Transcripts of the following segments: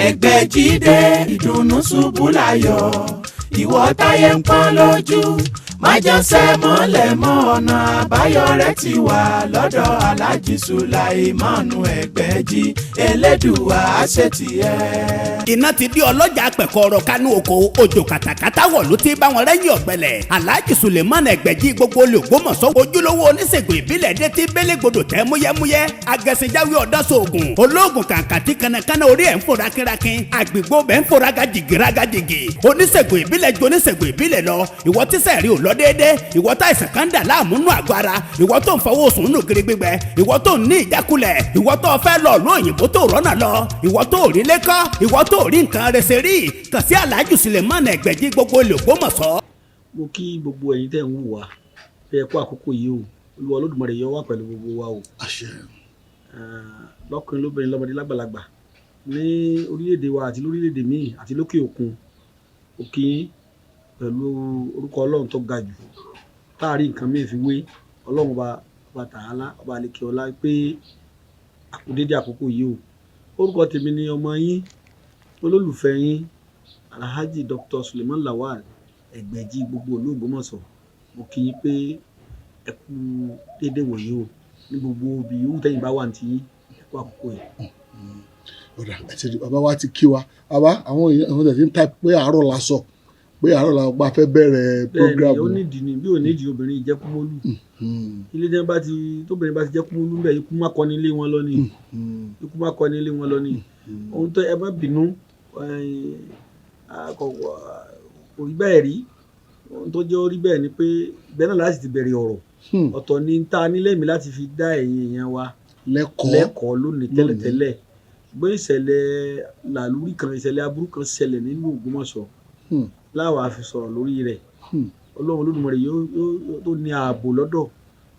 Ẹgbẹ́jídé ìdùnnú ṣubú láyọ̀, ìwọ táyé ń pọ́n lójú, májànsẹ́ mọ́lẹ̀ mọ́, ọ̀nà àbáyọ rẹ̀ ti wà lọ́dọ̀ Aláàjì Sùláìmánu Ẹgbẹ́jí, Elédùwà àṣetìẹ́. Iná ti di ọlọ́jà pẹ̀kọ́rọ̀ kánú oko, òjò kàtàkàtà wọ̀ ló ti bá wọn rẹ́yìn ọ̀gbẹ́lẹ̀. Alhaji Suleiman Ẹgbẹ̀jì gbogbo olùgbòmọ̀sọ́, ojúlówó oníṣègùn ìbílẹ̀ dé tí bélégbodò tẹ́ múyẹ́múyẹ́, agẹ̀sìnjáwé ọ̀dọ́sọ̀ọ̀gùn olóògùn kàǹkàtì, kanakana orí ẹ̀ ń fò rákínrákín, àgbègbè bẹ́ẹ̀ ń fò rágàjìgì rágàjìgì. Oníṣègùn ìbílẹ̀ ju oníṣègùn ìbílẹ̀ lọ. Ìwọ tíṣẹ̀ rí ò lọ déédé, ìwọ tá ìsàn kan dà láàmú nù àgọ́ ara, ìwọ tó ń fọwọ́ sùn nù gírí gbígbẹ, ìwọ tó ń ní ìjákulẹ̀, ìwọ tó fẹ́ lọ ló òyìnbó tó rọ́nà lọ, ìwọ tó rí lẹ́kọ́, ìwọ tó rí nǹkan rẹsẹ̀ rí, kàn sí Alhaji Suleiman Ẹgbẹ̀jì gbogbo olùgbòmọ̀sọ́. Mo kí gbogbo ẹ̀yin tẹ́ ń wò wá pé ẹ kú àkókò yìí o. Olúwa Olódùmarè yóò wà pẹ̀lú gbogbo wa o. Àṣẹ. Lọ́kùnrin, lóbìnrin, lọ́mọdé, lágbàlagbà, ní orílẹ̀-èdè wa àti lórílẹ̀-èdè míì àti lókè òkun, ó kí yín pẹ̀lú orúkọ Ọlọ́run tó ga jù táàrí nǹkan míì fi wé Ọlọ́run ọba, ọba tààlà, ọba àlekè ọlá, pé àkúdédé àkókò yìí o. Orúkọ tèmi ni ọmọ yín, olólùfẹ́ yín, Alhaji Dr. Suleiman Lawal Ẹgbẹ̀jì gbogbo ìlú Ògbómọ̀ṣọ́. Mo kí yín pé ẹ kú déédéé wòye o ní gbogbo ibi yòówù tẹ́yìn bá wà ní tiyín. Ẹ kú àkókò yìí. Ọ̀dà àti bàbá wa ti kí wa. Bàbá, àwọn èèyàn, àwọn tẹ̀sí ń ta pé àárọ̀ la sọ pé àárọ̀ la gba fẹ́ bẹ̀rẹ̀ program. Bẹ́ẹ̀ni, ó nídìí ni. Bí ò nídìí, obìnrin ìjẹkúmólú, ilé tí wọ́n bá ti tóbìnrin bá ti jẹ́ kúmólú ńbẹ̀, ikú má kọ́ni ilé wọn lọ ni, ikú má kọ́ni ilé wọn lọ ni. Ohun tó ẹ má bínú, kò rí bẹ́ẹ̀ rí. Ohun tó jẹ́ ó rí bẹ́ẹ̀ ni pé ìbẹ́ náà láti ti bẹ̀rẹ̀ ọ̀rọ̀. Ọ̀tọ̀ ni ta nílẹ̀ mi láti fi dá ẹ̀yin èèyàn wa lẹ́kọ̀ọ́ lẹ́kọ̀ọ́ lónìí tẹ́lẹ̀tẹ́lẹ̀, ṣùgbọ́n ìṣẹ̀lẹ̀ làlúrí kan, ìṣẹ̀lẹ̀ aburú kan ṣẹlẹ̀ nínú Ògbómọ̀ṣọ́ láwa fi sọ̀rọ̀ lórí rẹ̀. Ọlọ́run Olódùmarè yóò tó ní ààbò lọ́dọ̀,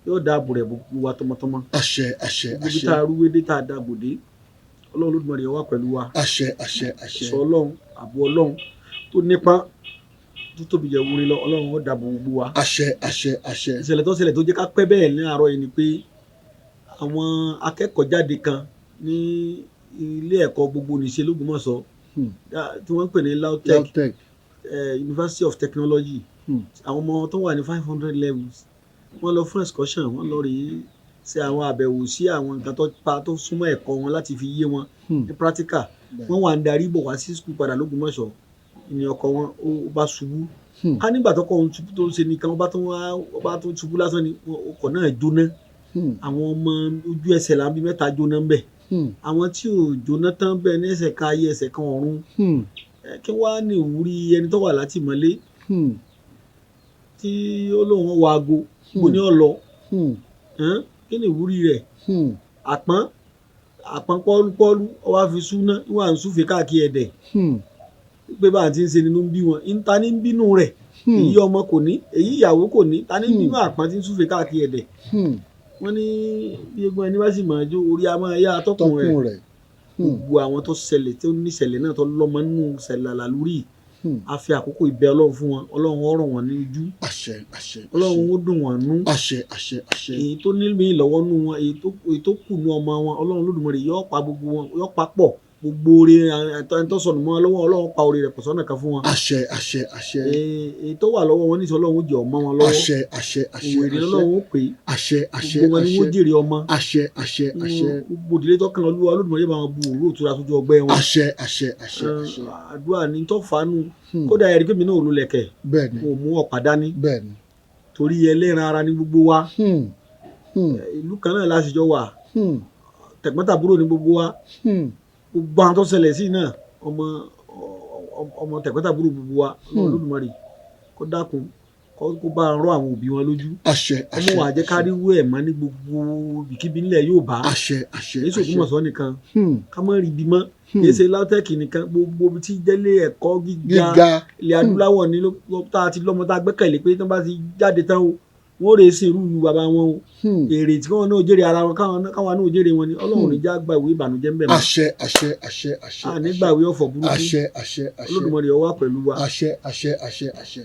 yóò dáàbò rẹ̀ gbogbo wa tọmọtọmọ. Àṣẹ, àṣẹ. Gbogbo Àṣẹ. tá a rúwé dé, tá a dáàbò dé, Ọlọ́run Olódùmarè yóò wà pẹ̀lú wa. Àṣẹ, àṣẹ, àṣẹ. Sọ Ọlọ́run, ààbò Ọlọ́run tó nípa, tó tóbi jẹ́ wúrin lọ, Ọlọ́run ó dáàbò gbogbo wa. Àṣẹ, àṣẹ, àṣẹ. Ìṣẹ̀lẹ̀ tó ṣẹlẹ̀ tó jẹ́ ká pẹ́ bẹ́ẹ̀ ní àárọ̀ yìí ni pé àwọn akẹ́kọ̀ọ́ jáde kan ní ilé ẹ̀kọ́ gbogbo nìṣe l'Ógbómọ̀ṣọ́ tí wọ́n ń pè ní LAUTECH, LAUTECH. University of Technology. Àwọn ọmọ tó wà ní 500 levels, wọ́n lọ fún excursion, wọ́n lọ rèé ṣe àwọn àbẹ̀wò sí àwọn nǹkan tó pa tó súnmọ́ ẹ̀kọ́ wọn láti fi yé wọn ní practical. Wọ́n wà ń darí bọ̀ wá sí school padà l'Ógbómọ̀ṣọ́ ní ọkọ̀ wọn ó bá ṣubú. Ká nígbà tó kọ́ ohun ṣubú tó ń ṣe nìkan, wọ́n bá tún wá, wọ́n bá tún ṣubú lásán ni, ọkọ̀ náà jóná. Àwọn ọmọ ojú ẹsẹ̀ là ń bí mẹ́ta jóná ń bẹ̀. Àwọn tí ò jóná tán bẹ́ẹ̀ ní ẹsẹ̀ kan ayé, ẹsẹ̀ kan ọ̀run. Kí wàá ní ìwúrí ẹni tó wà látìmọ́lé tí ó lóun wọ aago bó ní ọ̀lọ́? Kí ni ìwúrí rẹ̀? Àpọ́n àpọ́n pọ́ọ́lú ó wá fi súná wà ń súfèé káàkiri ẹ̀dẹ̀ pé bá a ti ń ṣe nínú ń bí wọn, ta ní ń bínú rẹ̀? Èyí ọmọ kò ní, èyí ìyàwó kò ní, ta ní ń bínú àpọ́n tí ń súfèé káàkiri ẹ̀dẹ̀? Wọ́n ní bí egun ẹni bá sì máa jó, orí a máa yá atọ́kùn rẹ̀. Tọkùn rẹ̀. Gbogbo àwọn tó ṣẹlẹ̀, tó níṣẹ̀lẹ̀ náà, tó lọ́mọ nínú ṣẹlẹ̀ àlàlórí, a fi àkókò ìbẹ Ọlọ́run fún wọn. Ọlọ́run ó rọ̀ wọ́n ní ojú. Àṣẹ, àṣẹ. Ọlọ́run ó dùn wọ́n nú. Àṣẹ, àṣẹ, àṣẹ. Èyí tó ní mi lọ́wọ́ nú wọn, èyí tó kù nú ọmọ wọn, Ọlọ́run Olódùmarè yóò pa gbogbo wọn, yóò pa pọ̀ gbogbo oore ẹni tó sọnù mọ́ wọn lọ́wọ́. Ọlọ́run pa oore rẹ̀ pọ̀ sọ́nà kan fún wọn. Àṣẹ, àṣẹ, àṣẹ. Èyí tó wà lọ́wọ́ wọn níṣẹ́, Ọlọ́run ó jẹ́ ọmọ wọn lọ́wọ́. Àṣẹ, àṣẹ, àṣẹ. Òwò èrè Ọlọ́run ó pè é. Àṣẹ, àṣẹ. Gbogbo wọn ni wọ́n Àṣẹ. jèrè ọmọ. Àṣẹ, àṣẹ, àṣẹ. Gbogbo ìdílé tó kàn, Olúwa Olódùmarè bá wọn bu òróró ìtura sójú ọgbẹ́ wọn. Àṣẹ, àṣẹ, àṣẹ, àṣẹ. Àdúrà ní tó fàánù. Kódà ẹ̀rí pé mi náà ò lulẹ̀kẹ̀, mo mú ọ̀pá dání torí ẹlẹ́ran ara ní gbogbo wa. Ìlú kan náà láti jọ wà, tẹ̀gbọ́n-tàbúrò ní gbogbo wa. Gbogbo àwọn tó ṣẹlẹ̀ sí náà, ọmọ ọmọ, tẹ̀gbọ́n-tàbúrò gbogbo wa. Ọlọ́run Olódùmarè kó dákun, kó bá rọ àwọn òbí wọn lójú. Àṣẹ. Ọmọ Àṣẹ. wa jẹ́ ká rí wú ẹ̀ mọ́ ní gbogbo ibikíbi nílẹ̀ Yorùbá. Àṣẹ, àṣẹ. Kì í ṣe Ògbómọ̀ṣọ́ nìkan, ká má rí ibi mọ́. Kì í ṣe LAUTECH nìkan, gbogbo ibi tí jẹ́lé ẹ̀kọ́ gíga gíga ilẹ̀ adúláwọ̀ ní tá a ti lọ́mọ tá a gbẹ́kẹ̀lé pé tí wọ́n bá ti jáde tán o, wọ́n rèé sí irú ìlú bàbá wọn o. Èrè tí wọ́n náà jèrè ara wọn, káwọn náà jèrè wọn ni. Ọlọ́run ní já gba ìwé ìbànújẹ́ ń bẹ̀ mọ́. Àṣẹ, àṣẹ, àṣẹ, àṣẹ. A ní gbà ìwé ọ̀fọ̀ burúkú. Àṣẹ, àṣẹ, àṣẹ. Olódùmarè ó wà pẹ̀lú wa. Àṣẹ, àṣẹ, àṣẹ, àṣẹ.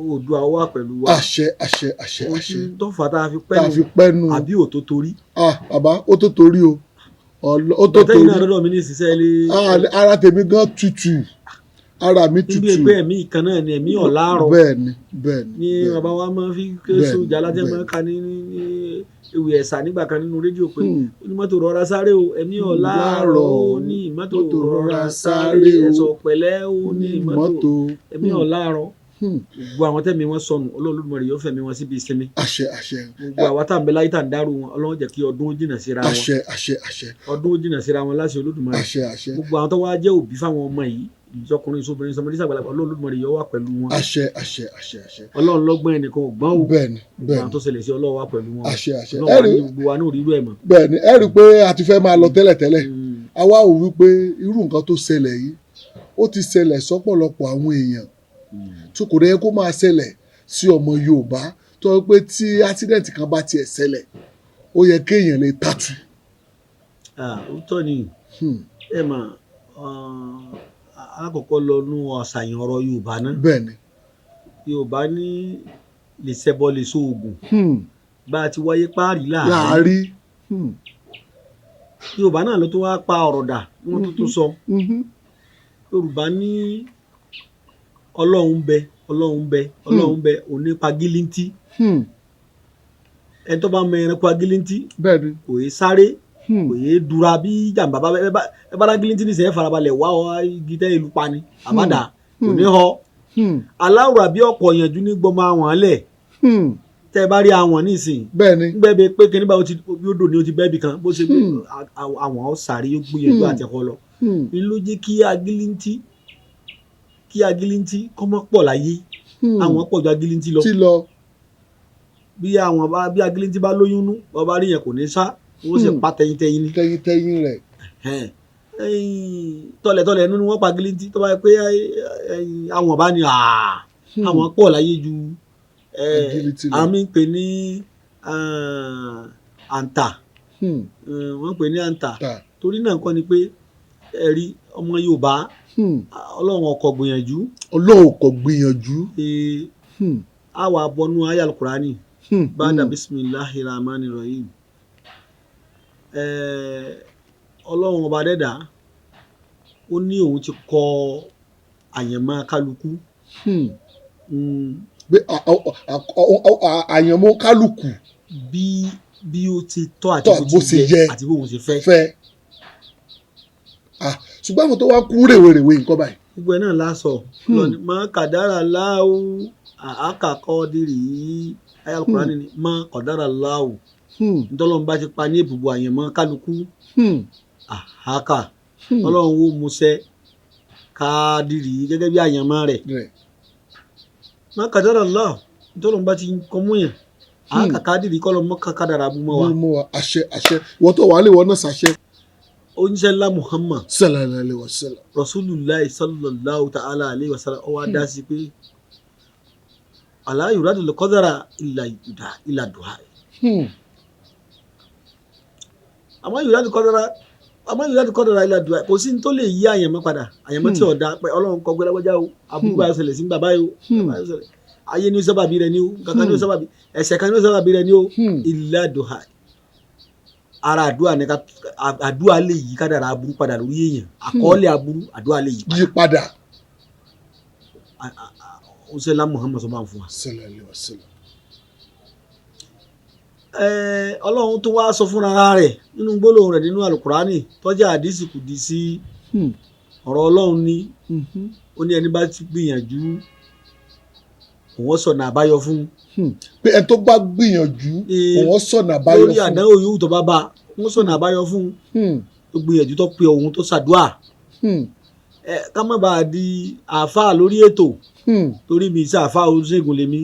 Oòduà ó wà pẹ̀lú wa. Àṣẹ, àṣẹ, àṣẹ. Ohun Àṣẹ. tí tó fà tá a fi Tá a fi pẹ́ nu pẹ́ nu àbí òtó torí. Ah, bàbá, ó tó torí o. Ó tó Bàtẹ́yìn náà torí lọ́dọ̀ mi ní ìsinsẹ́ lé. Ara tèmi gan tutù, ara mi Níbi tutù. ẹgbẹ́ ẹ̀mí kan náà ni ẹ̀mí ọ̀làárọ̀. Bẹ́ẹ̀ni, bẹ́ẹ̀ni. Ní Bẹ́ẹ̀ni. bàbá wa máa fi kéésù jalajẹ máa ka ní ewì ẹ̀sà nígbà kan nínú rédíò pé onímọ́tò rọra sáré o, ẹ̀mí ọ̀làárọ̀ o, ní mọ́tò rọra sáré, ẹ̀sọ̀ pẹ̀lẹ́ o, ní mọ́tò, ẹ̀mí ọ̀làárọ̀. Gbogbo àwọn tẹ̀mí wọn sọnù, Ọlọ́run Olódùmarè yóò fẹ̀mí wọn síbi ìsinmi. Àṣẹ, àṣẹ. Gbogbo àwa tá à ń bẹ láyé tá à ń dárò wọn, Ọlọ́run jẹ́ kí ọdún ó jìnà síra wọn. Àṣẹ, àṣẹ, àṣẹ. Ọdún ó jìnà síra wọn láṣẹ Olódùmarè. Àṣẹ, àṣẹ. Gbogbo àwọn tó wá jẹ́ òbí fáwọn ọmọ yìí, ìjọkùnrin, sóbìnrin, sọmọdé, sàgbàlagbà, Ọlọ́run Olódùmarè yóò wà pẹ̀lú wọn. Àṣẹ, àṣẹ, àṣẹ, àṣẹ. Ọlọ́run lọ́gbọ́n, ẹnìkan ò gbọ́n o. Bẹ́ẹ̀ni. Gbogbo Bẹ́ẹ̀ni. àwọn tó ṣẹlẹ̀ sí, Ọlọ́run wà pẹ̀lú wọn. Àṣẹ, àṣẹ. Ọlọ́run Ẹ wà rí ní gbogbo wa ní òrírú ẹ̀ mọ̀. Bẹ́ẹ̀ni, ẹ rí i pé a ti fẹ́ máa lọ tẹ́lẹ̀tẹ́lẹ̀. Àwa ò wí pé irú nǹkan tó ṣẹlẹ̀ yìí, ó ti ṣẹlẹ̀ sọ́pọ̀lọpọ̀ àwọn èèyàn tó kò dẹ̀ yẹ kó máa ṣẹlẹ̀ sí ọmọ Yorùbá, tó yẹ pé tí accident kan bá tiẹ̀ ṣẹlẹ̀, ó yẹ kéèyàn lè tàtù. Òótọ́ ni. Ẹ mà alákọ̀ọ́kọ́ lọ nú àṣàyàn ọ̀rọ̀ Yorùbá náà. Yorùbá ní lè ṣẹbọ lè so oògùn, bá a ti wáyé páàrí láàárín. Láàárí. Yorùbá náà ló tún wá pa ọ̀rọ̀ dà, wọ́n tún tún sọ. Yorùbá ní Ọlọ́run bẹ, Ọlọ́run bẹ, Ọlọ́run bẹ òní pagílíntì. Ẹni tó bá mọ ẹranko agílíntì kò yé sáré, kò yé dura bí jàǹbá bá ẹ bá lágílíntì ní sẹ́yìn, farabalẹ̀ wá ọ igi tẹ́ ìlú pani àbádà kò ní họ. Aláwùrà bí ọ̀pọ̀ ìyànjú ní gbọmọ àwọn lẹ̀. Tẹ́ ẹ bá rí àwọn nísìn, ngbẹ́ bẹ pé kíní bá o ti bí ó dò ní o ti bẹ́ẹ̀ bì kan bó ṣe àwọn ọ̀sàrí yóò gbìyànjú àtẹ̀kọ́ lọ. Ní ló jẹ́ kí agilintí kọ́mọ́ pọ̀ láyé. Àwọn pọ̀ ju agilintí lọ. Tí lọ. Bí àwọn bá bí agilintí bá lóyún nú, bọ́ bá rí yẹn, kò ní sá, wọ́n sì pa tẹyintẹyin ni. Tẹyintẹyin rẹ̀. Ẹ̀hẹ́n. Ẹ̀yìn, tọ̀lẹ̀tọ̀lẹ̀ nínú wọn pa agilintí tó bá yẹ pé ẹ̀yìn, àwọn bá ní àwọn pọ̀ láyé ju Agilintí lọ. Àwọn míì ń pè ní àǹtà. Wọ́n ń pè ní àǹtà. Ta. Torí náà kọ́ ni pé ẹ̀rí ọmọ Yorùbá, Ọlọ́run ọkọ̀ gbìyànjú. Ọlọ́run kò gbìyànjú. A wà bọnú ayé alukurani bada bisimilahi rahman rahim. Ọlọ́run ọba dẹ́dà ó ní òun ti kọ àyànmọ́ kálukú. Pé àyànmọ́ kálukú bí ó ti tọ́ àti tọ́ bó ti yẹ àti bó òun ṣe fẹ́. Fẹ́. Ah, ṣùgbọ́n àwọn tó wá kú rèwerèwe nǹkan báyìí. Gbogbo ẹ̀ náà lásọ lọ́ni mọ́ kàdárà láwù àákàkọ́ dìrì yìí ayé alukurani ni mọ́ kàdárà láwù. Ntọ́lọ́run bá ti pa ní èbùbù àyànmọ́ kálukú, àhákà, Ọlọ́run ó musẹ́ káàdìrì gẹ́gẹ́ bí àyànmọ́ rẹ̀. Rẹ̀. Má kàdárà láwù, ntọ́lọ́run bá ti kọ́ mú yàn àákà kádìrì kọ́ lọ́ mọ́ kàdárà bú mọ́ wa. Mú wa, àṣẹ, àṣẹ. Ìwọ tó wà á lè wọ náà ṣàṣẹ. Oníṣẹ́ ńlá Muhammad Sallallahu alaihi wasallam. Rasulillah sallallahu ta'ala alayhi wa sallam, ó wá dá sí pé ala yuradu qadara illa yuda illa du'a. Àmọ́ yuradu qadara illa du'a, kò sí ní tó lè yí àyànmọ́ padà, àyànmọ́ tí ò da pé Ọlọ́run kọ gbẹlẹ́gbẹ́já o, àbúrò bá ṣẹlẹ̀ sí bàbá yìí o, bàbá yìí ṣẹlẹ̀ ayé ní sábàbí rẹ ní o, kankan ní sábàbí ẹ̀ṣẹ̀ kan ní sábàbí rẹ ní o, illa du'a. Ara àdúrà ní ká àdúrà lè yí kádàrá aburú padà lórí èèyàn, àkọọ́lẹ̀ aburú, àdúrà lè yí padà. Yí padà. Ọsẹlá Muhammad sọ máa ń fún wa. Sallallahu alaihi wasallam. Ọlọ́run tó wá sọ fúnra rẹ̀ nínú gbólóhùn rẹ̀ nínú alukurani tọ́jà àdìsí kù di sí ọ̀rọ̀ Ọlọ́run ní ó ní ẹni bá ti gbìyànjú, òun sọ̀nà àbáyọ fún. Pé ẹni tó bá gbìyànjú, òun sọ̀nà àbáyọ lórí fún. Àdánwò yòówù tó bá bá, òun sọ̀nà àbáyọ fún. Tó gbìyànjú, tó pe òun, tó ṣàdúà. Ẹ ká má bàa di àáfàá lórí ètò, torí mi ìṣe àáfàá oníṣègùn lèmi.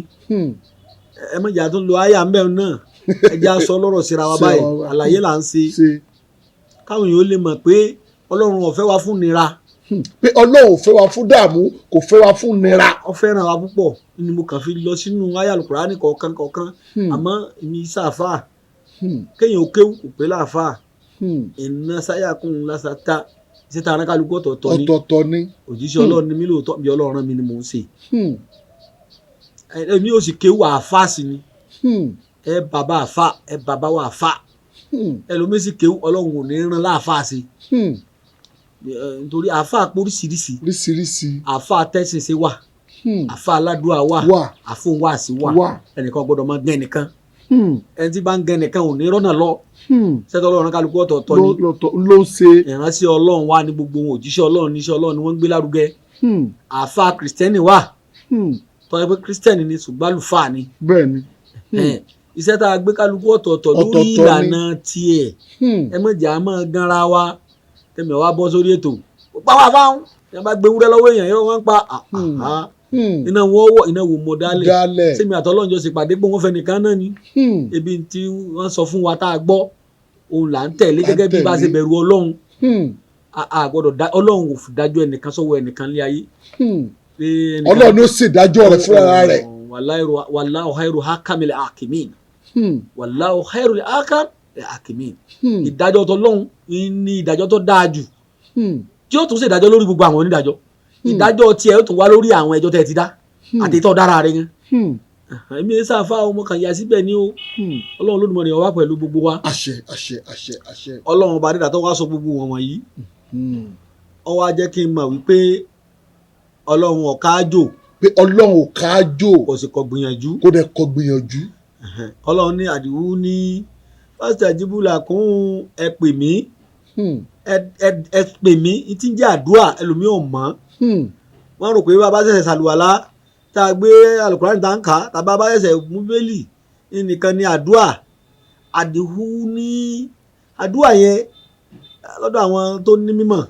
Ẹ má jà tó ń lo àyà ń bẹ̀rù náà, ẹ jẹ́ aṣọ lọ́rọ̀ síra wa Síra báyìí. wa. Àlàyé là ń ṣe ṣe káwọn èèyàn ó lè mọ̀ pé Ọlọ́run ò fẹ́ wa fún nira. Pé Ọlọ́run ò fẹ́ wa fún dààmú, kò fẹ́ wa fún nira. Ó fẹ́ràn wa púpọ̀ ni mo kàn fi lọ sínú àyà Al-Kùránì kọ̀ọ̀kan kọ̀ọ̀kan. Àmọ́ èmi sáfà, kéèyàn ó kéwù kò pé láàfà. Iná sáyà kún un lásà tá iṣẹ́ tá a rán kálukú ọ̀tọ̀ọ̀tọ̀ ni. Ọ̀tọ̀ọ̀tọ̀ ni. Òjíṣẹ́ Ọlọ́run ni mí lóòótọ́, bí Ọlọ́run rán mi ni mò ń ṣe. Èmi ò sì kéwù, àáfà sí ni. Ẹ bàbá àáfà, ẹ bàbá wa àáfà. Ẹlòmíín sì kéwú, Ọlọ́run ò ní rán láàfáà sí. Nítorí àáfàá póríṣiríṣi. Oríṣiríṣi. Àáfàá tẹ́sìnṣe wà, àáfàá aládùúà wà, Wà. àfóhùnwáàsí wà. Wà. Ẹnìkan gbọ́dọ̀ máa gẹ́ ẹnìkan. Ẹni tí bá ń gẹ́ ẹnìkan ò ní rọ́nà lọ. Sẹ́tọ̀ Ọlọ́run kálukú ọ̀tọ̀ọ̀tọ̀ ni. Ló ń ṣe. Ìránṣẹ́ Ọlọ́run wà ní gbogbo wọn, òjíṣẹ́ Ọlọ́run, níṣẹ́ Ọlọ́run ni wọ́n ń gbé lárugẹ. Àáfàá kìrìsìtẹ́nì wà, tọ́ ẹ pé kìrìsìtẹ́nì ni ṣùgbọ́n àlùfáà ni. Bẹ́ẹ̀ ni. Iṣẹ́ tá a gbé kálukú ọ̀tọ̀ọ̀tọ̀ lórí Ọ̀tọ̀ọ̀tọ̀ ni. ìlànà tiẹ̀. Ẹ mọ̀ jà á mọ̀ ganra wa tẹ̀mí wa bọ́ sórí ètò pàwọ́ àfáwọn ẹ bá gbé wúrẹ́ lọ́wọ́ èèyàn yóò wọ́n pa àhá. Iná wọn wọ̀, iná wò mọ̀ dálẹ̀. Dálẹ̀. Sẹ́mi àtọ́lọ́njọ́ sì pàdé pé wọ́n fẹ́ nìkan náà ni. Ebi tí wọ́n sọ fún wa tá a gbọ́ òun là ń tẹ̀lé Là ń gẹ́gẹ́ bí bá a ṣe tẹ̀lé. bẹ̀rù Ọlọ́run. A gbọ́dọ̀ dá Ọlọ́run ò fi dájọ́ ẹnìkan sọ́wọ́ ẹnìkan lé ayé. Pé ẹnìkan- Ọlọ́run ló ṣèdájọ́ rẹ̀ fúnra rẹ̀. Wallahu khairu hakamil hakimin. Wallahu khairul hakamil hakimin. Ìdájọ́ tọlọ́run ní ìdájọ́ tó dáa jù, tí ó tún ṣe ìdájọ́ lórí gbogbo àwọn onídàájọ́. Ìdájọ́ tiẹ̀ ó tún wá lórí àwọn ẹjọ́ tẹ́ ẹ ti dá àti ìtọ́ dára rẹ̀ gan. Èmi ẹ sáfà ọmọ kan yà síbẹ̀ ni o. Ọlọ́run Olódùmarè ó wà pẹ̀lú gbogbo wa. Àṣẹ, àṣẹ, àṣẹ, àṣẹ. Ọlọ́run ọba dídà tó wá sọ gbogbo wọn wọ̀nyí, ó wá jẹ́ kí n mọ̀ wípé Ọlọ́run ọ̀kájò. Pé Ọlọ́run ò káájò. Kò sì kọ gbìyànjú. Kó dẹ̀ kọ gbìyànjú. Ọlọ́run ní àdìwú ní pásítọ̀ àjíbúlà kún, ẹ pè mí. Ẹ pè mí tí ń jẹ́ àdúrà, ẹlòmíì ò mọ̀. Wọ́n rò pé bá a bá ṣẹ̀ṣẹ̀ ṣàlùwàlá, tá a gbé alukurani tá a ń kà á, tàbá bá ṣẹ̀ṣẹ̀ mú bẹ́ẹ̀lì nìkan ni àdúrà. Àdìhú ní àdúrà yẹn lọ́dọ̀ àwọn tó ní mímọ̀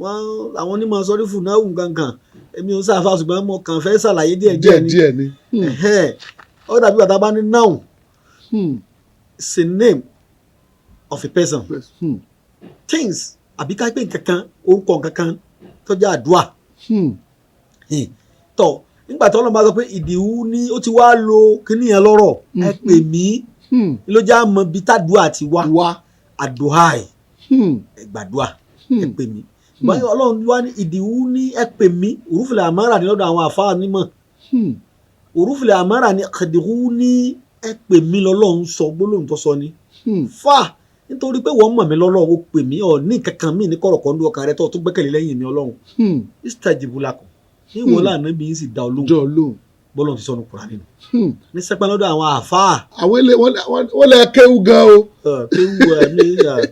wọ́n, àwọn onímọ̀ sọ́rífù náà wù gangan. Èmi ò ń sáfà, ṣùgbọ́n mo kàn fẹ́ ṣàlàyé díẹ̀ díẹ̀ díẹ̀ ni. Díẹ̀ ni. Ẹ̀hẹ́n. Ó dàbí bàtà bá ní noun is a name of a person, things, àbí ká pé nǹkankan, orúkọ nǹkankan tó jẹ́ àdúrà. Tọ nígbà tí Ọlọ́run bá sọ pé ìdìwú ní, ó ti wá lo kíní yẹn lọ́rọ̀, ẹ pè mí, ló já mọ bí tàdúà ti wá. Wá. Àdúà ẹ, ẹ gbàdúà, ẹ pè mí. Báyọ̀ Ọlọ́run wá ní ìdìwú ní ẹ pè mí, òrùfìlẹ̀ àmọ́ra ní lọ́dọ̀ àwọn àfáà nímọ̀. Òrùfìlẹ̀ àmọ́ra ní ìdìwú ní ẹ pè mí lọ́lọ́run sọ gbólóhùn tó sọ ni. Fà nítorí pé wọ́n mọ̀ mí lọ́lọ́run, ó pè mí ọ̀ ní kankan mí ní kọ̀rọ̀kọ̀ ní ọkàn rẹ tó tún gbẹ́kẹ̀lé lẹ́yìn mi Ọlọ́run. Istajibu lakum ní ìwọ lànà bí n sì dá olóhùn. Jọ lóhùn. Bọ́lọ̀ ti sọnù Kùránì nínú ní sẹ́pẹ́ lọ́dọ̀ àwọn àfáà. Àwọn ilé wọ́n lè kéwú gan o. Kéwu ẹ̀mí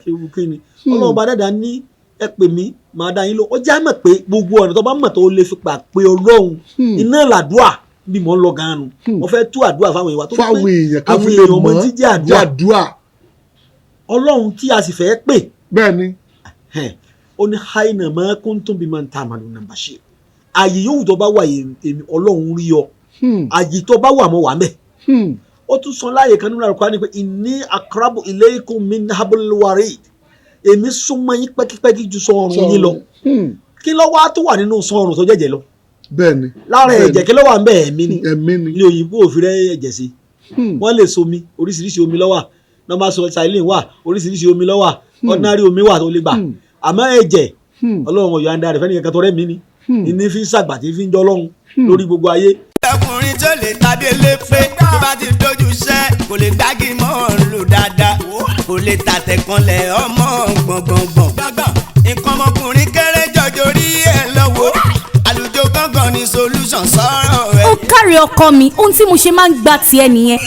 kéwu kíni. Ọlọ́run bá dàda ní ẹ pè mí, màá dá yín lọ. Ó já mọ̀ pé gbogbo ọ̀nà tó bá mọ̀ tó lè fi pa pé Ọlọ́run, iná làdúà bí mò ń lọ gan-an nu. Mo fẹ́ tú àdúà fáwọn èèyàn wa tó pé Fáwọn èèyàn kan àwọn fi lè èèyàn ọmọ mọ̀ tí jẹ́ àdúà. Àdúà. Ọlọ́run tí a sì fẹ́ pè, Bẹ́ẹ̀ ni. ó ní haina ma kuntum bima ta'maluna bashir. Ààyè yòówù tó bá wà, èmi Ọlọ́run rí ọ. Ààyè tó bá wà, mọ́ wà mẹ́. Ó tún sọ láàyè kan nínú Al-Qur'ani pé inni aqrabu ilaykum min hablil warid, èmi súnmọ́ yín pẹ́kípẹ́kí ju sọ̀rùn yín lọ. Kí ló wá tó wà nínú sọ̀rùn tó jẹ́jẹ́ lọ? Bẹ́ẹ̀ ni. Lára Bẹ́ẹ̀ ni. ẹ̀jẹ̀, kí ló wà ń bẹ̀? Ẹ̀mí ni. Ẹ̀mí ni. Ilé òyìnbó òfin rẹ̀ ẹ̀jẹ̀ sí. Wọ́n lè somi, oríṣiríṣi omi ló wà, normal saline wà, oríṣiríṣi omi ló wà, ordinary omi wà tó lè gbà. Àmọ́ ẹ̀jẹ̀, Ọlọ́run ọ̀yọ́ àǹdá rẹ̀ fẹ́ni kankan tó rẹ̀ mí ni ìní fi ń ṣàgbà tí fi ń jọ́ Ọlọ́run lórí gbogbo ayé. Ọkùnrin tó lè tàbí lépè tó bá ti dojú iṣẹ́, kò lè gbági mọ́ lù dáadáa, kò lè tàtẹ̀ kanlẹ̀ ọmọ gbọ̀ngbọ̀ngbọ̀n. Nǹkan ọmọkùnrin kéré jọjọ rí ẹ lọ́wọ́, àlùjọ gángan ni solution sọ̀rọ̀ ẹ. Ó káre ọkọ mi, ohun tí mo ṣe máa ń gba tiẹ̀ nìyẹn.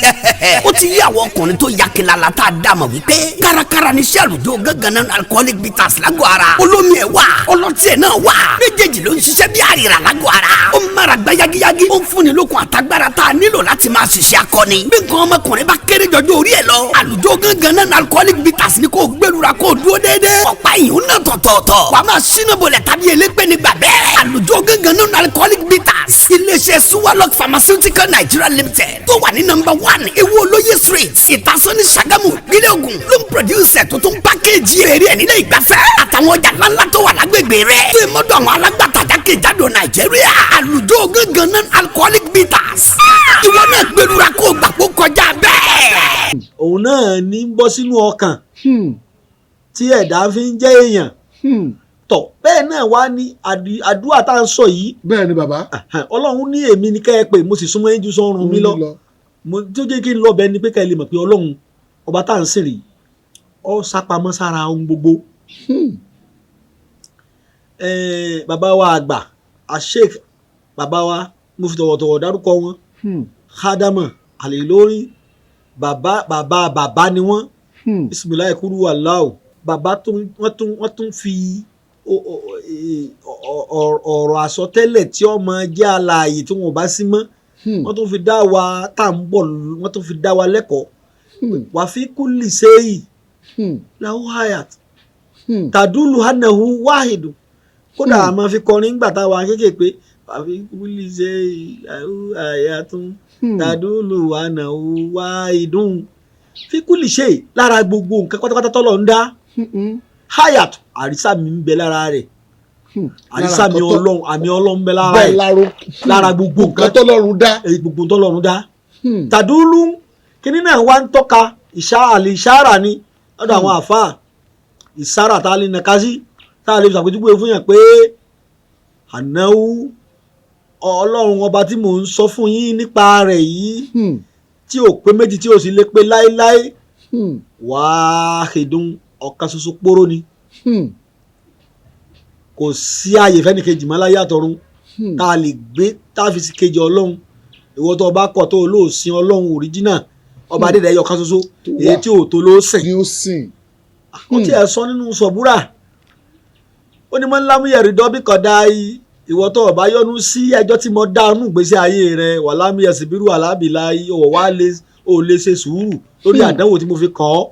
Ó ti yí àwọn ọkùnrin tó ya kilala tá a dá mọ̀ wípé kárakára ní iṣẹ́ àlùjọ gángan náà alcoholic bitters lágọ̀ ara. Olómi ẹ̀ wà, ọlọ́tí ẹ̀ náà wà, méjèèjì ló ń ṣiṣẹ́ bí àrìrà lágọ̀ ara. Ó ń mára gbá yagiyagi, ó ń fúnni lókun àtagbára tá a nílò láti máa ṣiṣẹ́ akọni. Bí nǹkan ọmọkùnrin bá kéré jọjọ orí ẹ̀ lọ, àlùjọ gángan náà alcoholic bitters ni kò gbẹlura kó dúró déédéé. Ọ̀pá ìyún náà tọ̀tọ̀ọ̀tọ̀, wàá máa ṣínà bolẹ̀ tàbí elépè nígbà bẹ́ẹ̀. Àlùjọ gángan náà alcoholic bitters, iléeṣẹ́ Suwalok Pharmaceutical Nigeria Limited tó wà ní number 1 Ewu Olóye Street, Ìtasọ́ní, Ṣàgámù, ìpínlẹ̀ Ògùn ló ń produce ẹ̀ tó tún package rẹ̀ rí ẹ̀ nílé ìgbafẹ́ àtàwọn ọjà ńláńlá tó wà lágbègbè rẹ̀ tó ìmọ̀dọ̀ àwọn alágbàtà jákèjádò Nàìjíríà. Àlùjọ gángan náà alcoholic bitters, ìwọ náà gbẹlura kó o gbà kó kọjá bẹ́ẹ̀. Òun náà ní ń bọ́ sínú ọkàn tí ẹ̀dá fi ń jẹ́ èèyàn. Tọ̀ bẹ́ẹ̀ náà wá ní àdúrà tá à ń sọ yìí. Bẹ́ẹ̀ ni, bàbá. Ọlọ́run ní èmi ní kẹ́ ẹ pé mo sì súnmọ́ yín ju sọ́run mi lọ. Mo tó jẹ́ kí n lọ bẹ́ẹ̀ ni pé ká ẹ lè mọ̀ pé Ọlọ́run ọba tá à ń sìn rèé. Ó sápamọ́ sára ohun gbogbo. Bàbá wa àgbà Asheik, bàbá wa, mo fi tọ̀wọ̀tọ̀wọ̀ dárúkọ wọn, Khadama Al-Ilory, bàbá bàbá bàbá ni wọ́n. Bisimilayi kúrú aláwò. Bàbá tún wọ́n tún fi ọ̀rọ̀ àsọtẹ́lẹ̀ tí ó máa jẹ́ alààyè tí wọn ò bá sí mọ́, wọ́n tún fi dá wa tá à ń bọ̀, wọ́n tún fi dá wa lẹ́kọ̀ọ́. Wà fi kulli shay lahu hayat tadulu anahu wahidu. Kódà a máa fi kọrin ńgbà táwa kéékèèké, wà fi kulli shay lahu hayatun tadulu anahu wahidun. Fi kulli shay, lára gbogbo nǹkan pátápátá tọ́lọ̀ ń dá, hayat, àrísà mi ń bẹ lára rẹ̀. Àrísà mi Ọlọ́run, àmì Ọlọ́run ń bẹ lára Bẹ́ẹ̀ rẹ̀. Lára Lára gbogbo nǹkan nǹkan tọ́lọ́run dá. Èyí gbogbo tọ́lọ́run dá. Tàdúlù kíní náà wá ń tọ́ka ìṣá àlè, ìṣára ni lọ́dọ̀ àwọn àfáà, ìsára tá a lè nàka sí, tá a lè ṣàpèjúwe fún yàn pé ànáwó Ọlọ́run ọba tí mò ń sọ fún yín nípa rẹ̀ yìí, tí ò pé méjì, tí ò sì lè pé láéláé, wáhídùn, ọ̀kan ṣoṣo póró ni. Kò sí ààyè fẹ́nìkejì mọ́ láyé àtọ̀run tá a lè gbé tá a fi sí kejì Ọlọ́run. Ìwọ tó o bá kọ̀ tó o lóò sin Ọlọ́run òríjínà, ọba adédè ẹyọ kan ṣoṣo, Tó wà. èyí tí ò tó ló sìn. Ni ó sìn. Ó tiẹ̀ sọ nínú sọ̀búrà, ó ní mọ́ńlámúyẹ̀rì dọ́bí kọ̀dá yìí, ìwọ tó o bá yọnu sí ẹjọ́ tí mo dá nù gbèsè ayé rẹ, wà lámúyẹ̀sì bírú alábìlá yìí, ọ̀wọ̀ wá lè ó lè ṣe sùúrù lórí àdánwò tí mo fi kàn ọ́.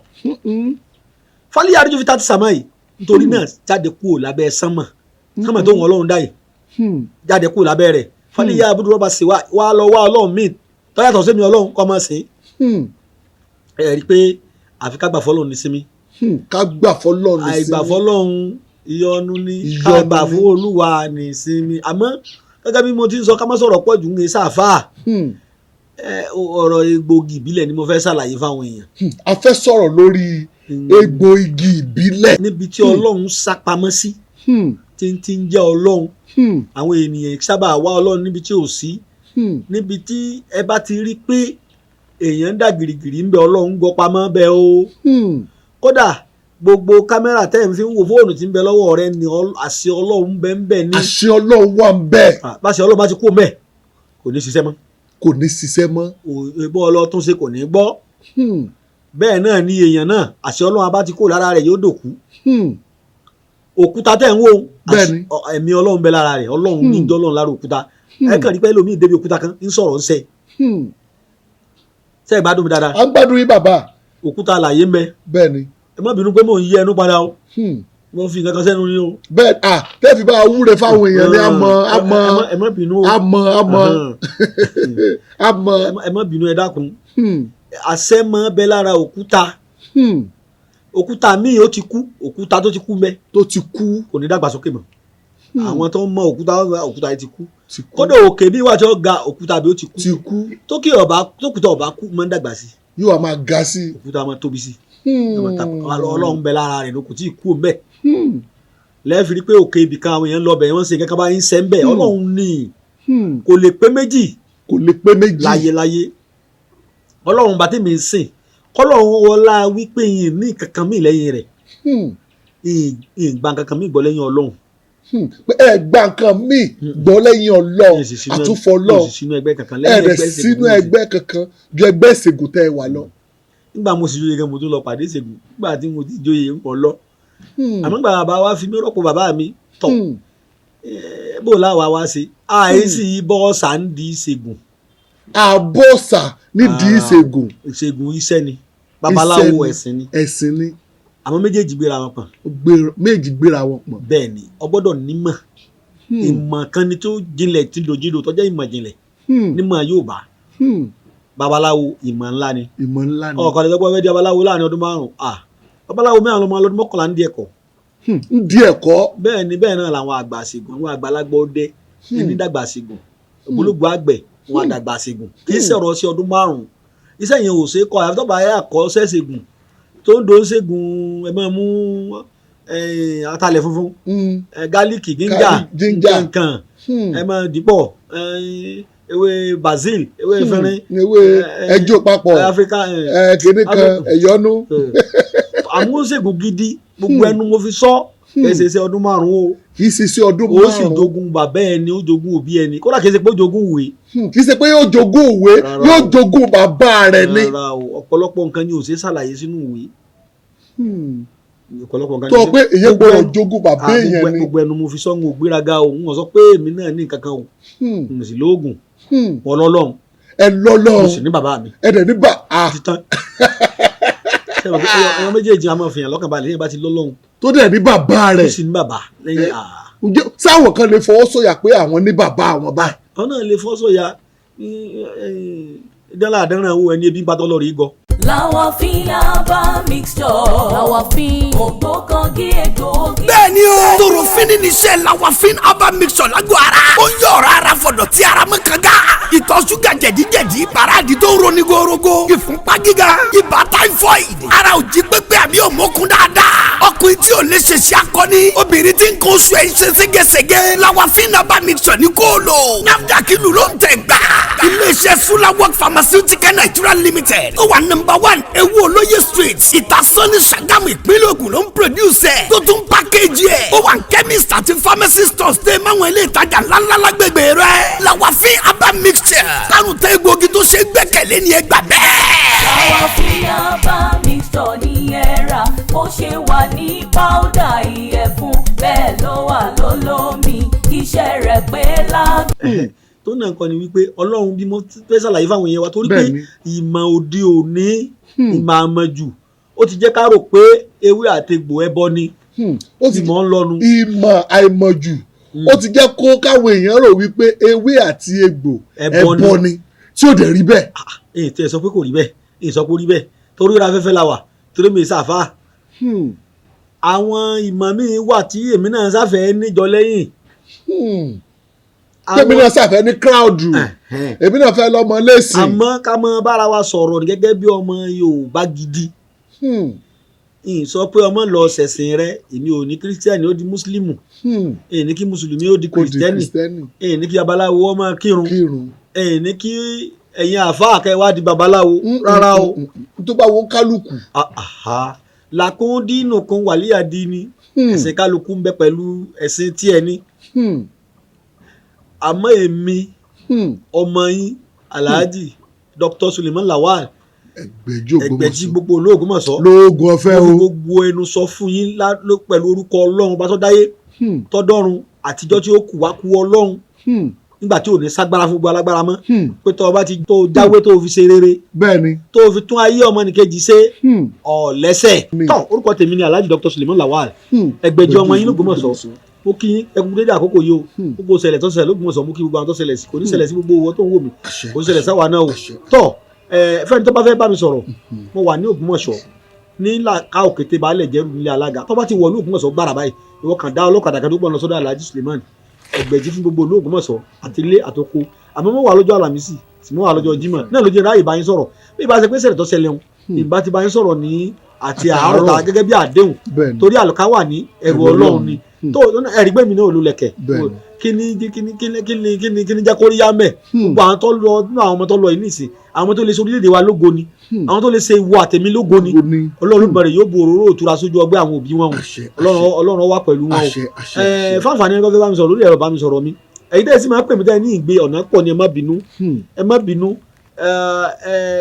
Fálíyà àdójú fi tá ti sàmọ́ yìí, nítorí náà jáde kúrò lábẹ́ sánmà, sánmà tó ń Ọlọ́run dá yìí, jáde kúrò lábẹ́ rẹ̀. Fálíyà àbúrò rọ́bà sí wa lọ wá Ọlọ́run míì tọ́yàtọ̀ sí mi, Ọlọ́run kọ́ máa sìn. Ẹ rí i pé àfi ká gbà fọlọ́run ní sinmi. Ká gbà fọlọ́run ní Àìgbà sinmi. fọlọ́run, ìyọnu ni. Ìyọnu Ká gbà ni. fún Olúwa ní sinmi. Àmọ́ gẹ́gẹ́ bí mo ti ń sọ, ká má sọ̀rọ̀ pọ̀ jù ń sáfà. Ọ̀rọ̀ egbògi ìbílẹ̀ ni mo fẹ́ ṣàlàyé fáwọn èèyàn. A fẹ́ sọ̀rọ̀ lórí egbò igi ìbílẹ̀. Níbi tí Ọlọ́run sá pamọ́ sí, tí ń jẹ́ Ọlọ́run, àwọn ènìyàn sábà wá Ọlọ́run níbi tí ò sí. Níbi tí ẹ bá ti rí pé èèyàn ń dà gìrìgìrì ń bẹ, Ọlọ́run gbọ́ pamọ́ bẹ́ẹ̀ o. Kódà gbogbo kámẹ́rà tẹ́ ń fi ń wo fóònù tí ń bẹ lọ́wọ́ rẹ ni àṣẹ Ọlọ́run bẹ ń bẹ ní. Àṣẹ Ọlọ́run wà ń bẹ. Bá ṣe Ọlọ́run bá ti kú mẹ́, kò ní ṣiṣẹ́ mọ́. Kò ní ṣiṣẹ́ mọ́. Ìbọn ọlọ́tún ṣe kò ní gbọ́. Bẹ́ẹ̀ náà ni èèyàn náà, àṣẹ Ọlọ́run bá ti kó lára rẹ̀, yóò dòkú. Òkúta tẹ́ ń wò, Bẹ́ẹ̀ni. ẹ̀mí Ọlọ́run bẹ lára rẹ̀. Ọlọ́run ní jọ́ Ọlọ́run lára òkúta. Ẹ kàn rí pé ẹlòmíì débi òkúta kan ń sọ̀rọ̀ ń sẹ́ sẹ́. Ẹ gbádùn mi dáadáa? À ń gbádùn yín, bàbá. Òkúta àlàyé ń bẹ. Bẹ́ẹ̀ni. Ẹ má bínú pé mò ń yí ẹnu padà o, mo fi nǹkan kan sẹ́nu ní o. Bẹ́ẹ̀ à tẹ́ fi bá a wúre fáwọn èèyàn ni a mọ̀, a mọ̀. Ẹ má bínú o. A mọ̀, a mọ̀, a mọ̀. Ẹ má bínú, ẹ dákun. Àṣẹ máa bẹ lára òkúta. Òkúta míì ó ti kú, òkúta tó ti kú mẹ́, Tó ti kú. kò ní dàgbàsókè mọ́. Àwọn tó ń mọ òkúta, òkúta yìí ti kú. Ti kú. Kódà òkè bí wàá tí ó ga, òkúta bí ó ti kú. Ti kú. Tókè ọba, tókùtà ọba kú, máa ń dàgbà sí. Yóò wá máa ga sí i. Òkúta máa tóbi sí. Ọlọ́run bẹ lára rẹ̀ ló kò tí ì kú mẹ́. Lẹ́ẹ̀fì rí pé òkè ibìkan, àwọn èèyàn ń lọ bẹ̀, wọ́n ṣe kankan bá ń sẹ́ ń bẹ̀. Ọlọ́run ní kò lè pé méjì. Kò lè pé méjì. Láyéláyé, Ọlọ́run bá tèmi ń sìn, kọ́lọ́run wọlá wípé yìí ní kankan mí lẹ́yìn rẹ̀, ìgbà kankan mí gbọ́ lẹ́yìn Ọlọ́run. Pé ẹ gba nǹkan míì gbọ́ lẹ́yìn Ọlọ́run. Àtúfọ̀ Ọlọ́run. Ìsì sínú ẹgbẹ́ kankan Ẹ lẹ́yìn rẹ̀ ẹgbẹ́ ìṣègùn sínú mo sì- ẹgbẹ́ kankan ju ẹgbẹ́ ìṣègùn tẹ́ ẹ wà lọ. Nígbà mo sì jóye gan, mo tún lọ pàdé ìṣègùn. Nígbà tí mo ti jóye ń pọ̀ lọ, àmọ́ nígbà bàbá wa fi mí rọ́pò bàbá mi tọ̀, bó láwa wá ṣe àìsí bọ́ọ̀sà ń di ìṣègùn. Àbọ̀sà nídìí ìṣègùn. Ìṣègùn iṣẹ́ ni, babaláwo Iṣẹ́ ni. ẹ̀sìn ni. Ẹ̀sìn ni. Àmọ́ méjèèjì gbéra wọn pọ̀n. Ó méjì gbéra wọn pọ̀n. Bẹ́ẹ̀ ni, o gbọ́dọ̀ nímọ̀. Ìmọ̀ kan ni tó jinlẹ̀ tí dojúdo tó jẹ́ ìmọ̀ jinlẹ̀ nímọ̀ Yorùbá. Babaláwo ìmọ̀ ńlá ni. Ìmọ̀ ńlá ni. Ọkọ̀ lè sọ pé ọfẹ́ di babaláwo láàrin ọdún 5. Ah, babaláwo mẹ́rin lọ́mọ ọlọ́dún 11 ń di ẹ̀kọ́. Ń di ẹ̀kọ́. Bẹ́ẹ̀ ni, bẹ́ẹ̀ náà làwọn àgbà ṣègùn, àwọn àgbàlagbà ọdẹ ẹni dàgbà ṣègùn, ògbólógbò àgbẹ̀ wọn àdàgbà ṣègùn. Kì í sọ̀rọ̀ sí ọdún 5, iṣẹ́ yẹn ò ṣe é kọ́. Àfi tó bá yà kọ́ ṣẹ́ṣègùn tó ń do ṣègùn, ẹ máa mú atalẹ̀ funfun, gálíìkì, ginger, Ginger. nǹkan ẹ máa dìpọ̀, ewé basil, ewé efinrin, Ewé ẹjọ́ papọ̀. Áfíríkà. Kìnní kan ẹ̀yọ́nú. Àmúṣègùn gidi, gbogbo ẹnu mo fi sọ, kì í ṣe iṣẹ́ ọdún 5 o. Kì í ṣe iṣẹ́ ọdún Ó sì 5. Jogún bàbá ẹni, ó jogún òbí ẹni, kódà kì í ṣe pé ó jogún ìwé. Kì í ṣe pé yóò jogún òwe. Rárá o. Yóò jogún bàbá rẹ̀ ni. Rárá o, ọ̀pọ̀lọpọ̀ nǹkan ni ò ṣe é ṣàlàyé sínú ìwé. Ọ̀pọ̀lọpọ̀ nǹkan ni Tó ò ṣe- pé èyàn Gbogbo gbọ́dọ̀ ẹnu- jogún bàbá Ah, èèyàn ni. Gbogbo ẹnu mo fi sọ, ń ò gbéraga o, ń sọ pé èmi náà ní nǹkan kan o. N sì lóògùn wọn lọ́lọ́run. Ẹ Mo lọ́lọ́run. sì ní bàbá mi. Ẹ dẹ̀ ní bà á. Ti tán. Ṣé mo pé ẹyọ méjèèjì a máa fìyàn lọ́kàn balẹ̀, lẹ́yìn bá ti lọ́lọ́run, Tó dẹ̀ ní bàbá ó rẹ̀. sì ní bàbá lẹ́yìn. Ǹjẹ́ sáwọn kan lè fọwọ́ sọ̀yà pé àwọn ní bàbá àwọn báyìí? Àwọn náà lè fọ́ sọ̀yà dánlá àdánràn owó ẹni ebi ń bá tọ́ lọ́ọ̀rì gọ. Làwàfin herbal mixture. Làwàfin ògbókangí egbòogi. Bẹ́ẹ̀ni o, torofini ni iṣẹ́ Lawafin herbal mixture lágbo ara. Ó ń yọ ọ̀rọ̀ ara fọ̀dọ̀ tí ara mọ́ kanga. Ìtọ̀ ṣúgà, jẹ̀díjẹ̀dí, ìbàràdì tó ń roni gorogo, ìfúnpá gíga, ibà typhoid, ara ò jí pépé àbí òmókun dáadáa, ọkùnrin tí ò lè ṣe ṣe akọni, obìnrin tí ń kó oṣù ẹ̀ ń ṣe ségesège, Lawafin herbal mixture ní kó o lò. NAFDAC ìlú ló ń tẹ̀ gbà. Iléeṣẹ́ Sulawok Pharmaceutical Nigeria Limited tó wà number 1 Ewu Olóye Street, Ìtasọ́ní, Ṣàgámù, ìpínlẹ̀ Ògùn ló ń produce ẹ̀, tó tún package ẹ̀. Ó wà ní chemist àti pharmacy stores tẹ́ máwọn ilé ìtajà ńláńlá lágbègbè rẹ̀. Lawafin herbal mixture, kárùn tẹ́ egbòogi tó ṣe é gbẹ́kẹ̀lé ni, ẹ gbà bẹ́ẹ̀. Làwàfin herbal mixture ní ẹ rà. Bó ṣe wà ní powder ìyẹ̀fun, bẹ́ẹ̀ ló wà lólómi. Iṣẹ́ rẹ̀ pé lágbó. Tó náà kọ́ ni wípé Ọlọ́run, bí mo fẹ́ ṣàlàyé fáwọn èèyàn wa, torí pé Bẹ́ẹ̀ni. ìmọ̀ òde òní, ìmọ̀ àmọ̀jù, ó ti jẹ́ ká rò pé ewé àtegbò ẹbọ ni. Ó ti Ìmọ̀ ń lọ́nu. Ìmọ̀ àìmọ̀jù, ó ti jẹ́ kó káwọn èèyàn rò wípé ewé àti egbò Ẹbọ ẹbọ ni. ni, tí ò dẹ̀ rí bẹ́ẹ̀. Èyí tí ẹ sọ pé kò rí bẹ́ẹ̀, èyí sọ pé ó rí bẹ́ẹ̀, torí ra afẹ́fẹ́ la wà, torí mi ṣàfà. Àwọn ìmọ̀ míì wà tí èmi náà sáfẹ́ níjọ lẹ́yìn. Tèmi náà ṣàfẹ́ ní crowd, èmi náà fẹ́ lọ́mọ lẹ́sìn. Àmọ́ ká mọ bára wa sọ̀rọ̀ gẹ́gẹ́ bí ọmọ Yorùbá gidi. Ìyìn sọ pé ọmọ lọ ṣẹ̀sìn rẹ. Èmi ò ní kírísítẹ́nì ó di mùsùlùmù, èyí ní kí mùsùlùmí ó di Kò di kìrìsìtẹ́nì, kìrìsìtẹ́nì. Èyí ní kí babaláwo ó máa kírun, Kírun. Èyí ní kí ẹ̀yin àáfàá kẹ́ wá di babaláwo, rárá o. Tó bá wọn kálukú. Ah, aha. Làkún dínú kún wàlíyà dín ẹ̀sìn kálukú ń bẹ pẹ̀lú ẹ̀sìn tiẹ̀ ni. Àmọ́ èmi, ọmọ yín, Alhaji Dr. Suleiman Lawal, Ẹgbẹ̀jì Ẹgbẹ̀jì Ògbómọ̀ṣọ́, gbogbo olóògùnmọ̀ṣọ́, lóògùn ọ̀fẹ́ mo o. fi gbogbo ẹnu sọ fún yín pẹ̀lú orúkọ Ọlọ́run bá tó dáyé, tọ́dọ́run, àtijọ́ tí ó kù wá kú Ọlọ́run, nígbà tí ò ní ságbára fún gbogbo alágbára mọ́, pé tó o bá ti tó o jáwé, tó o fi ṣe rere, tó o fi tún ayé ọmọnìkejì ṣe, ọ̀lẹ́sẹ̀ tọ́. Orúkọ tèmi ni Alhaji Dr. Suleiman Lawal, Ẹgbẹ̀jì, ọmọ yín lÓgbómọ̀ṣọ́. Mo kí yín, ẹ kú dédé àkókò yìí o. Gbogbo ṣẹlẹ̀ tó ṣẹlẹ̀ lÓgbómọ̀ṣọ́, mo kí gbogbo àwọn tó ṣẹlẹ̀ sí. Kò ní ṣẹlẹ̀ sí gbogbo owó tó ń wò mí, kò ní ṣẹlẹ̀ sáwa náà o. Tọ́ ẹ fẹ́ni tó bá fẹ́ bá mi sọ̀rọ̀, mo wà ní Ògbómọ̀ṣọ́ ní Làkà Òkété, Baálẹ̀ Jẹ́rù, nílé alága. Tó bá ti wọ̀ ní Ògbómọ̀ṣọ́ gbára báyìí, ìwọ kàn dá ọlọ́kadà kan tó gbọ́n lọ sọ́dọ̀ Alhaji Suleiman Ẹgbẹ̀jì fún gbogbo olú Ògbómọ̀ṣọ́ àti ilé àtoko. Àmọ́ mo wà lọ́jọ́ Àlàmísì tí mo wà lọ́jọ́ Jímọ̀ náà ló jẹ́ ráàyè bá yín sọ̀rọ̀. Bí ìbá ṣe pé ṣẹlẹ̀ tó ṣẹlẹ̀ ń ìbá ti bá yín sọ̀rọ̀ ní àti àárọ̀ ta gẹ́gẹ́ bí àdéhùn, torí àlùkà wà ní ẹrù Ọlọ́run ni tó ẹ̀rí gbẹ̀mí náà olùlẹ̀kẹ̀. Kíni kíni kíni kíni kíni kíni jẹ́ kóríyá mẹ́? Gbogbo àwọn tó lọ nínú àwọn ọmọ tó lọ yìí nìsín, àwọn tó lè ṣe orílẹ̀-èdè wa lógo ni, àwọn tó lè ṣe ìwọ àtẹ̀mí lógo ni. Ọlọ́run bẹ̀rẹ̀ yóò bu òróró òtura sójú ọgbẹ́ àwọn òbí wọn o. Ọlọ́run wà pẹ̀lú wọn o. Fáfàní ẹni tó fẹ́ bá mi sọ̀rọ̀ lórí ẹ̀rọ bá mi sọ̀rọ̀ mi, èyí tẹ́ ẹ sì máa pè mí tẹ́ ẹ ní ìgbé ọ̀nà pọ̀ ni, ẹ má bínú, ẹ má bínú.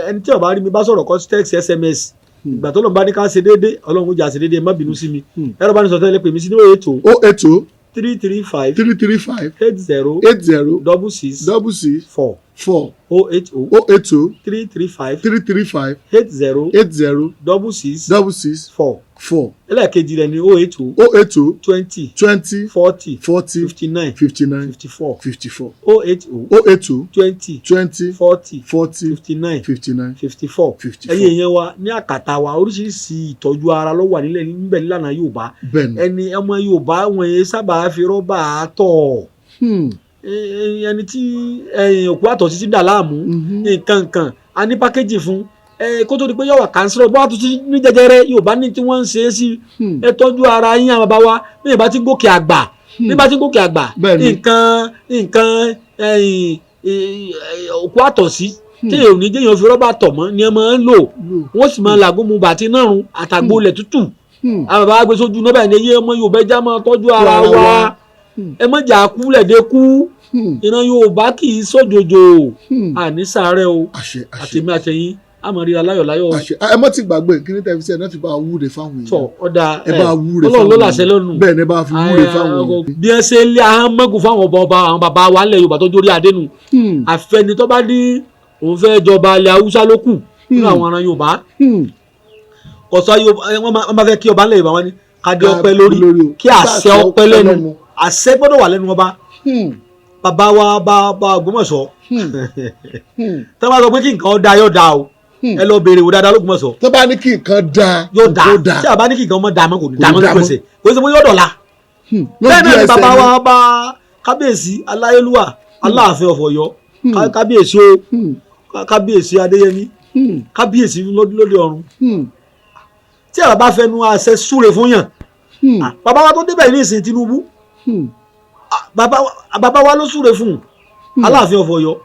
Ẹni tí ó bá rí mi bá sọ̀rọ̀, kọ́ text, SMS. Ìgbà tó lọ́n bá ní ká ṣe déédé, Ọlọ́run ó jà ṣe déédé. Ẹ má bínú sí mi. Ẹ̀rọ bá ní sọ̀tẹ́ lè pè mí sí ní 080 080 335 335 80 80 66 66 4 4 080 080 335 335 80 80 66 66 4. 4. Ẹlẹ́ẹ̀kejì rẹ̀ ní 080 080 20 20 40 40 59 59 54. 54. 080 080 20 20 40 40 59 59 54. 54. Ẹ̀yin èèyàn wa ní àkàtà wa, oríṣiríṣi ìtọ́jú ara ló wà nílẹ̀ níbẹ̀ nílànà Yorùbá. Ẹni ọmọ Yorùbá wọn yẹn sábà fi rọ́bà tọ̀. Ẹni tí òkú àtọ̀ títí dà láàmú, nǹkan kan, a ní package fún kó tó di pé yọ̀wà kánsílọ̀ bá tún ti ní jẹjẹrẹ. Yorùbá ní tí wọ́n ń ṣe é sí. Ẹ tọ́jú ara yín. Àwọn bàbá wa, bí ìbá ti gòkè àgbà, bí ìbá ti gòkè àgbà, nǹkan nǹkan òkú àtọ̀sí. Tí èèyàn ò ní jẹ́yàn fi rọ́bà tọ̀ mọ́ ni ẹ máa ń lò. Wọ́n sì máa làgùn mu bàtí náà run àtàgbò ilẹ̀ tútù. Àwọn bàbá gbé sójú náà báyìí ní eyé ọmọ Yorùbá, ẹja máa tọ́jú ara ara wa. wa. Ẹ má jà kú lẹ̀dẹ̀ kú. Ìran Yorùbá kì í sójòjò. Àní sàárẹ̀ o. Àṣẹ, àṣẹ. Àtèmi àtẹ̀yìn, àmọ́ ríra láyọ̀ láyọ̀. Àṣẹ. Ẹ mọ́ ti gbàgbé kí ní tẹ̀sí ẹ̀ náà fi bá a wúre fáwọn Tọ̀ èèyàn. ọ̀dà. Ẹ bá a wúre. Ọlọ́run ló làṣẹ lọ́nu. Bẹ́ẹ̀ ni, ẹ bá a fi wúre fáwọn èèyàn. Bí ẹ ṣe lé ahọ́n mọ́gùn fáwọn ọba ọba àwọn bàbá wa ńlẹ̀ Yorùbá tó jórí adé nu. Àfẹni tó bá ní òun fẹ́ jọba ilẹ̀ Haúsá ló kù nínú àwọn ará Yorùbá. Kọ̀sọ́ Yorùbá, wọ́n máa fẹ́ kí ọba ńlẹ̀ Yorùbá, wọn ní kádé ọpẹ́ lórí, lórí o. kí àṣẹ ọpẹ́ lẹ́nu. Àṣẹ gbọ́dọ̀ wà lẹ́nu ọba. Bàbá wa bá Ògbómọ̀ṣọ́, tí wọ́n bá sọ pé kí nǹkan da, yóò da o. Ẹ lọ béèrè wò dáadáa l'Ógbómọ̀ṣọ́. Tó bá ní kí nǹkan da, Yóò da. yóò da. Tí a bá ní kí nǹkan mọ́ da mọ́, kò ní da mọ́ Kò ní da lójú mọ́. ẹsẹ̀. Kò sí pé yóò dọ̀la. Bẹ́ẹ̀ náà Lójú ni ẹsẹ̀ bàbá ni. wa bá kábíyèsí aláyélúwà Aláàfin of Ọ̀yọ́. Kábíyèsí o. Kábíyèsí Adéyẹmí. Kábíyèsí lóde ọ̀run. Tí a bá fẹnu àṣẹ súre fún yàn. Bàbá wa tó débẹ̀ ní ìsìn Tinubu, bàbá wa ló súre fún un, Aláàfin of Ọ̀yọ́.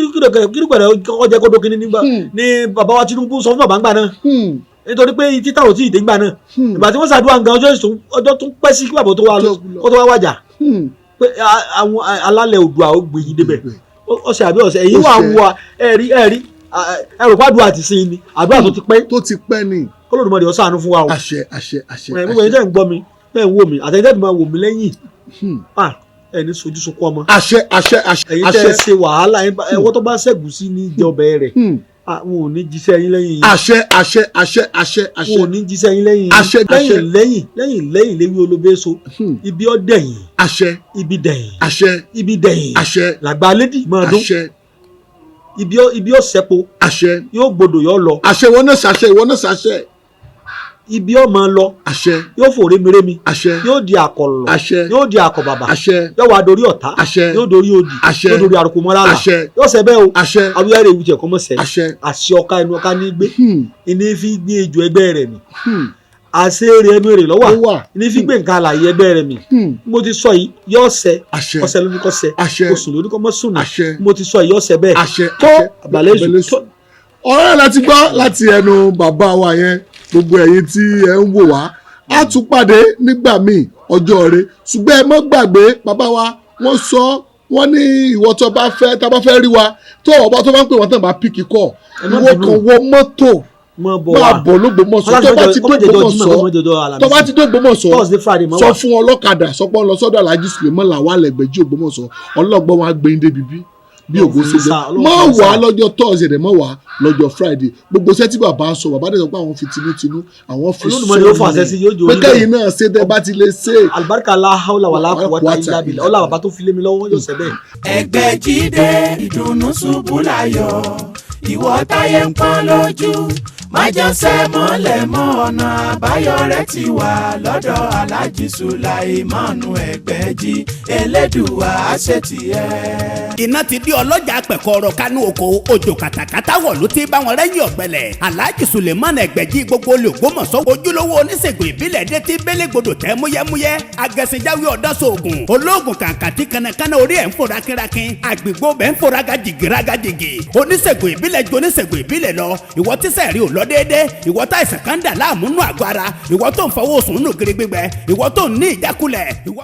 Kírúkẹrẹ kọjá kó dókínní nígbà ní bàbá wa Tinubu sọ fún bàbá ńgbà náà, nítorí pé títà ò tí ì dé ńgbà náà. Ìgbà tí wọ́n ṣàdúrà nǹkan, ọjọ́ ìsún ọjọ́ tún pẹ́ sí kí bàbá tó wá Tó kó tó wá wàjà Hmm. pé àwọn alálẹ̀ Oòduà ó gbé yín débẹ̀. Ọ̀sẹ̀ àbí ọ̀sẹ̀ èyí Ó wà ṣe. wà ẹ̀rí ẹ̀rí ẹ̀rù pàdùn àti sin ni àdúrà tó ti pẹ́. Tó ti pẹ́ ni. K'Olódùmarè ó ṣàánú fún wa o. Àṣẹ, àṣẹ, àṣẹ. Ẹ gbogbo ẹ̀yin tẹ́ ń gbọ́ mi, tẹ́ ń wò mí, àtẹ̀yin tẹ́ ń máa wò mí lẹ́yìn, ẹ ní sojú sunkún ọmọ. Àṣẹ, àṣẹ, àṣẹ. Ẹ̀yin tẹ́ Àṣẹ. ẹ ṣe wàhálà, ẹwọ́ tó bá ṣẹ́gun sí ní jẹ ọbẹ̀ rẹ̀. Wọn ò ní jíṣẹ́ yín lẹ́yìn yín. Àṣẹ, àṣẹ, àṣẹ, àṣẹ, àṣẹ. Wọn ò ní jíṣẹ́ yín lẹ́yìn yín. Àṣẹ, àṣẹ. Lẹ́yìn lẹ́yìn lẹ́yìn lẹ́yìn léwí olóbeso. Ibi ọ dẹ̀yìn. Àṣẹ. Ibi dẹ̀yìn. Àṣẹ. Ibi dẹ̀yìn. Àṣẹ. Làgbà lédì máa dún. Àṣẹ. Ibi ọ sẹ́po. Àṣẹ. Yóò gbọdọ̀ yọ lọ. Àṣẹ, ìwọ náà ṣàṣẹ, ìwọ náà ṣàṣẹ. Ibi ọ máa lọ. Àṣẹ. Yóò fò rémirémi. Àṣẹ. Yóò di àkọlọ. Àṣẹ. Yóò di àkọbàbà. Àṣẹ. Yóò wá dorí ọ̀tá. Àṣẹ. Yóò dorí odi. Àṣẹ. Yóò dorí àrùkù mọ́lá. Àṣẹ. Yóò ṣẹ bẹ́ẹ̀ o. Àṣẹ. Awuyare ìwújẹ kọ́ mọ́ sẹ́. Àṣẹ. Àṣẹ ọ̀ka ẹnu ọ̀ka ní gbé. Ìní fi gbé ejò ẹgbẹ́ rẹ̀ mi. Àṣẹ rẹ̀ ẹnu rẹ̀ lọ́wà. Ó wà. Ìní fi gbé nǹkan àlàyé ẹgbẹ́ rẹ̀ mi. Mo ti sọ yìí, yóò ṣẹ. Àṣẹ. Ọ̀sẹ̀ ló ní kọ́ ṣẹ. Àṣẹ. Oṣù ló ní kọ́ mọ́ sùn ní. Àṣẹ. Mo ti sọ yìí, yóò ṣẹ bẹ́ẹ̀. Àṣẹ. Tó Àṣẹ. àbàlẹ̀ èṣù tó. Ọ̀rẹ́ láti gbọ́ láti ẹnu bàbá wa yẹn. Gbogbo ẹ̀yin tí ẹ ń wò wá, á tún pàdé nígbà míì, ọjọ́ rẹ. Ṣùgbọ́n ẹ mọ́ gbàgbé bàbá wa, wọ́n sọ, wọ́n ní ìwọ tó bá fẹ́, tá a bá fẹ́ rí wa, tó ọba tó bá ń pè wọ́n tán bá pick call. Ẹ má Ìwọ bínú. kan wọ mọ́tò Mọ́ bọ̀ máa wá. bọ̀ l'Ógbómọ̀ṣọ́. Tó bá ti dÓgbómọ̀ṣọ́, tó bá ti dÓgbómọ̀ṣọ́, Thursday, Friday mọ́ sọ wà. fún ọlọ́kadà, sọ pé ó lọ sọ́dọ̀ Alhaji Suleiman Lawal Ẹgbẹ̀jì Ògbómọ̀ṣọ́. Ọlọ́gbọ́n wa gbé yín débi bí bí ògo ṣe dé. Ọlọ́run Mọ́ fún wà sá. lọ́jọ́ Thursday rẹ̀, mọ́ wà lọ́jọ́ Friday. Gbogbo iṣẹ́ tí bàbá ń sọ, bàbá dẹ̀ sọ pé àwọn fi tinútinú àwọn fi Olódùmarè ó fàṣẹ sí, yóò jẹ́ pé orí kẹ́yìn náà ṣe tẹ́ bá ti lè ṣe. Alibarika la hawla wala quwwata illa billah. Ọlá bàbá tó fi lé mi lọ́wọ́, yóò ṣẹ bẹ́ẹ̀. Ẹgbẹ́ jíde ìdùnnú ṣubú láyọ̀, ìwọ táyé ń pọ́n lójú, májànsẹ́ mọ́lẹ̀ mọ́, ọ̀nà àbáyọ rẹ̀ ti wà lọ́dọ̀ Aláàjì Sùláìmánu Ẹgbẹ́jì. Elédùwà àṣetìẹ́. Iná ti di ọlọ́jà pẹ̀kọ́rọ̀ kánú oko, òjò kàtàkàtà wọ̀ ló ti bá wọn rẹ́yìn ọ̀gbẹ́lẹ̀. Alhaji Suleiman Ẹgbẹ̀jì gbogbo olùgbòmọ̀sọ́, ojúlówó oníṣègùn ìbílẹ̀ dé tí bélégbodò tẹ́ múyẹ́múyẹ́, agẹ̀sìnjáwé ọ̀dọ́sọ̀ọ̀gùn olóògùn kàǹkàtì kanakana, orí ẹ̀ ń fò rákínrákín, àgbègbè bẹ́ẹ̀ ń fò rágàjìgì rágàjìgì. Oníṣègùn ìbílẹ̀ ju oníṣègùn ìbílẹ̀ lọ. Ìwọ tíṣẹ̀ rí ò lọ déédé, ìwọ tá ìsàn kan dà láàmú nù àgọ́ ara, ìwọ tó ń fọwọ́ sùn nù gírí gbígbẹ, ìwọ tó ń ní ìjákulẹ̀, ìwọ.